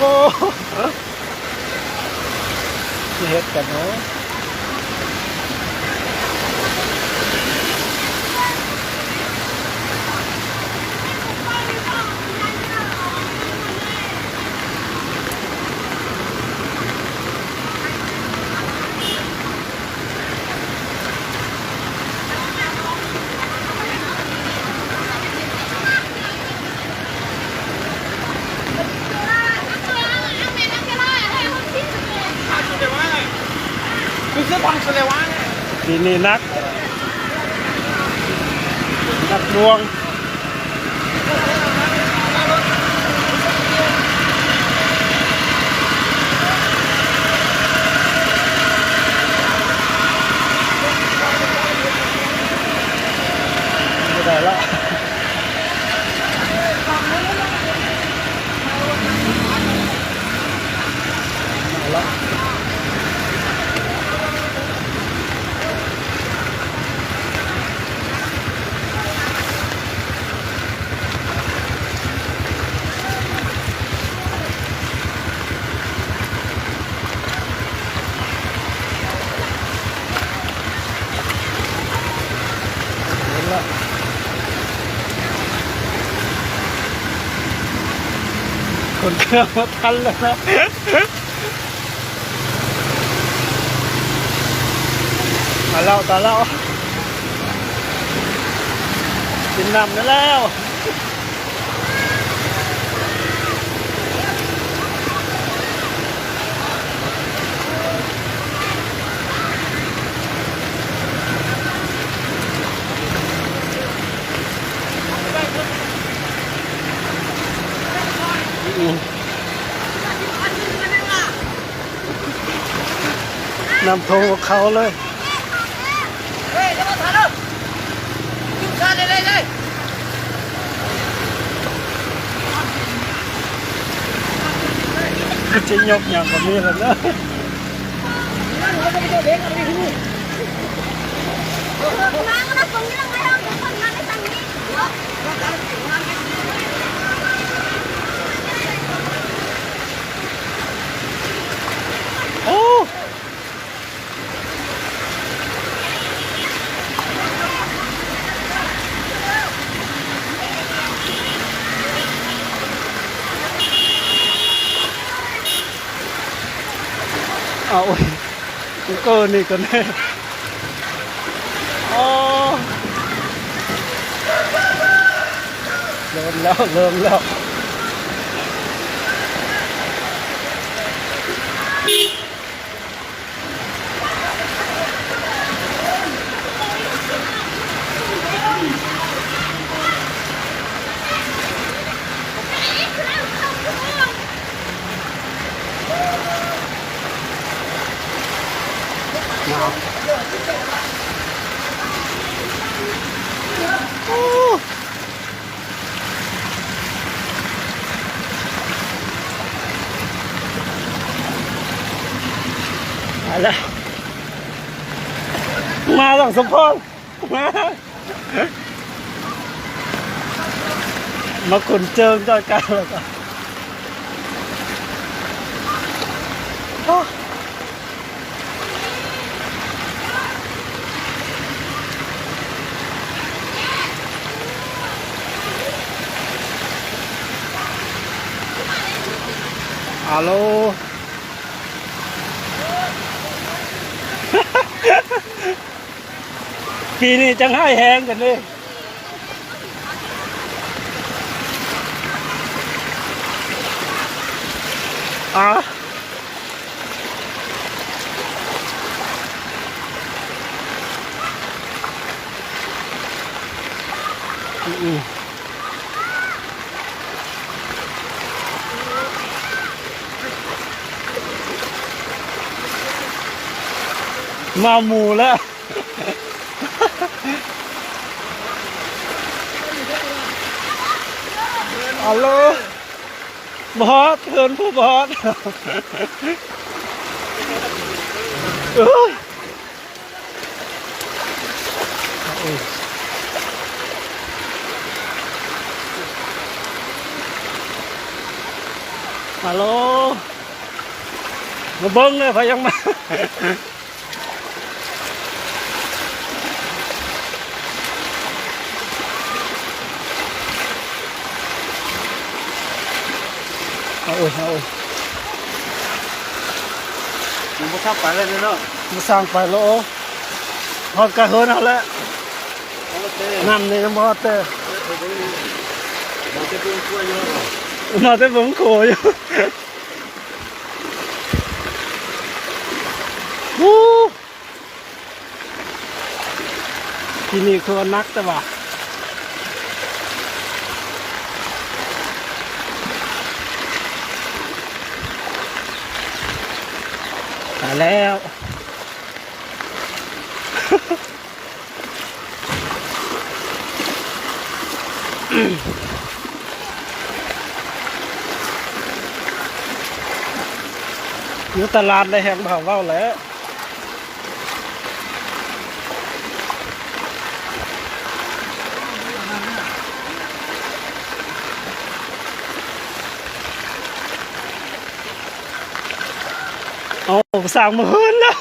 ໂອ້ ຊິເຮັດກັນເນາະ. ປີນີ້ໜັກ ໜັກໜ່ວງ. ບໍ່ໄດ້ລະ ເອົາລະ. ເຫັນລະ ຂົນເຄື່ອງບໍ່ທັນແລ້ວນະ. ຕາຍແລ້ວ ຕາຍແລ້ວ ກິນນ້ຳໄດ້ແລ້ວ. ນ້ຳຖ້ວມເຂົ້າເລີຍ ຄືຈະຍົກຫຍັງກໍມີແລ້ວເນາະ. ໂອ້ ເອົາ ກູເກີ້ນີ້ກ່ອນແນ່. ອໍ ເລີ່ມແລ້ວ ເລີ່ມແລ້ວ. ມາແລ້ວ ມາແລ້ວ ສົມພອນ ມາ ມາຂົນເຈີງຈອຍກັນແລ້ວກໍ ໂອ້. ອາໂລ ປີນີ້ຈັ່ງຮ້າຍແຮງກັນເດ້. ອາ ອື ມາໝູ່ແລ້ວ. ອາໂລ ບໍ່ຮອດ ເຮືອນຜູ້ບໍ່ຮອດ ເອີຍ. ເອີຍ. ຮັລໂຫຼ ມາເບິ່ງເດີ ໃຜຍັງມາ ເອົາໂອ້ຍ ເອົາໂອ້ຍ ຍັງບໍ່ທັນໄປເລີຍເນາະ ບໍ່ສ້າງໄປແລ້ວ ຮອດກະເຮືອນເຮົາແລ້ວ ນ້ຳນີ້ຍັງບໍ່ຮອດແຕ່ ມາແຕ່ເບິ່ງຂົວຢູ່ ມາແຕ່ເບິ່ງຂົວຢູ່ ໂອ້ ທີ່ນີ້ຄືວ່າໜັກແຕ່ວ່າ ຕາຍແລ້ວ. ຢູ່ຕະຫຼາດໄດ້ແຮງພາເວົ້າແຫຼະ ເອົາ ສ້າງມາເຮືອນແລ້ວ.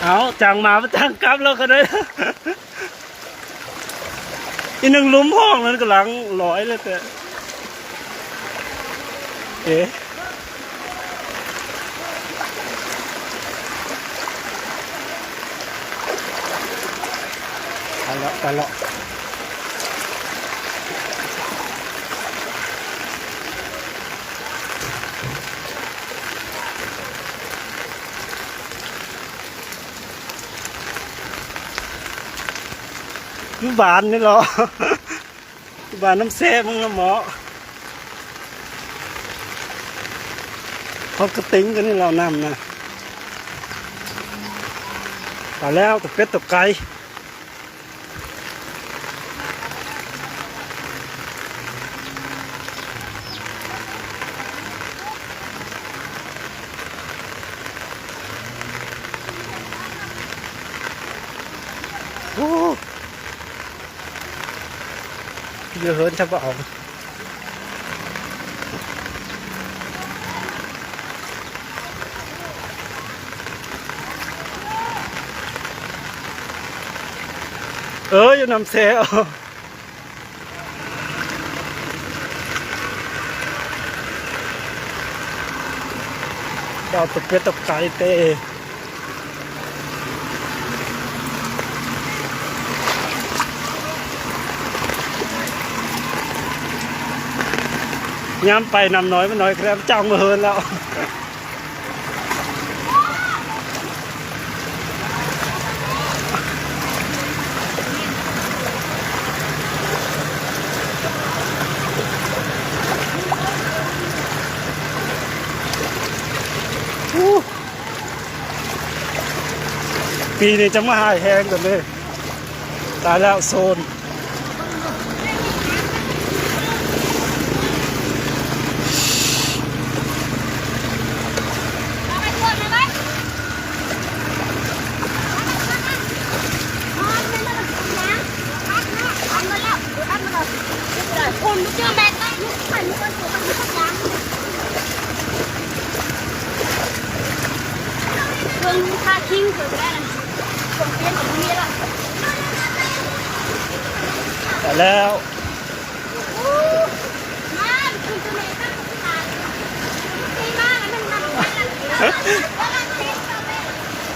ເອົາ ຈ້າງມາ ຈ້າງກັບແລ້ວກໍໄດ້ ອີໜຶ່ງລຸ່ມຫ້ອງນັ້ນກຳລັງລອຍເລີຍແຕ່ ເອ ໄປແລ້ວ ໄປແລ້ວ. ຢູ່ບ້ານນີ້ເລາະ ບ້ານນ້ຳແຊບ ເມືອງນ້ຳເໝາະ ຮອດກະຕິງກັນນີ້ແລ້ວ ນ້ຳນະ ໄປແລ້ວ ຕົວເປັດຕົວໄກ່. ໂອ້ ຢູ່ເຮືອນຊະບໍ່ເອົາ ເອີ ຢູ່ນ້ຳແຊວ. ເຈົ້າຕົກເປັດຕົກໄກ່ເຕະ ຍາມໄປນ້ຳນ້ອຍມັນນ້ອຍແຄມຈັງມາເຮີນແລ້ວ. ປີນີ້ຈະມາຫາຍແຮງກ່ອນເດ້. ຕາຍແລ້ວໂຊນ. ໄປແລ້ວ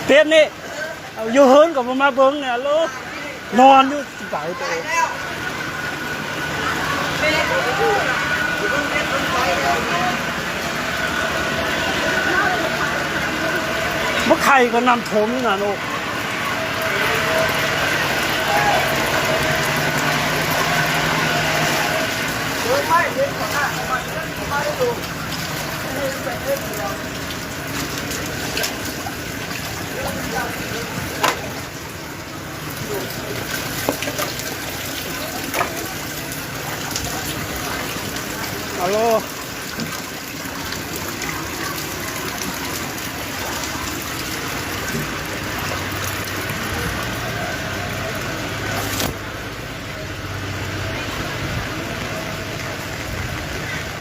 ເປັນນີ້. ເອົາ ຢູ່ເຮືອນກໍບໍ່ມາເບິ່ງແດ່ໂລດ ນອນຢູ່ໄກໂຕ. ບັກໄຂ່ກໍນ້ຳຖ້ວມຢູ່ນະໂລດ. ອາໂລ.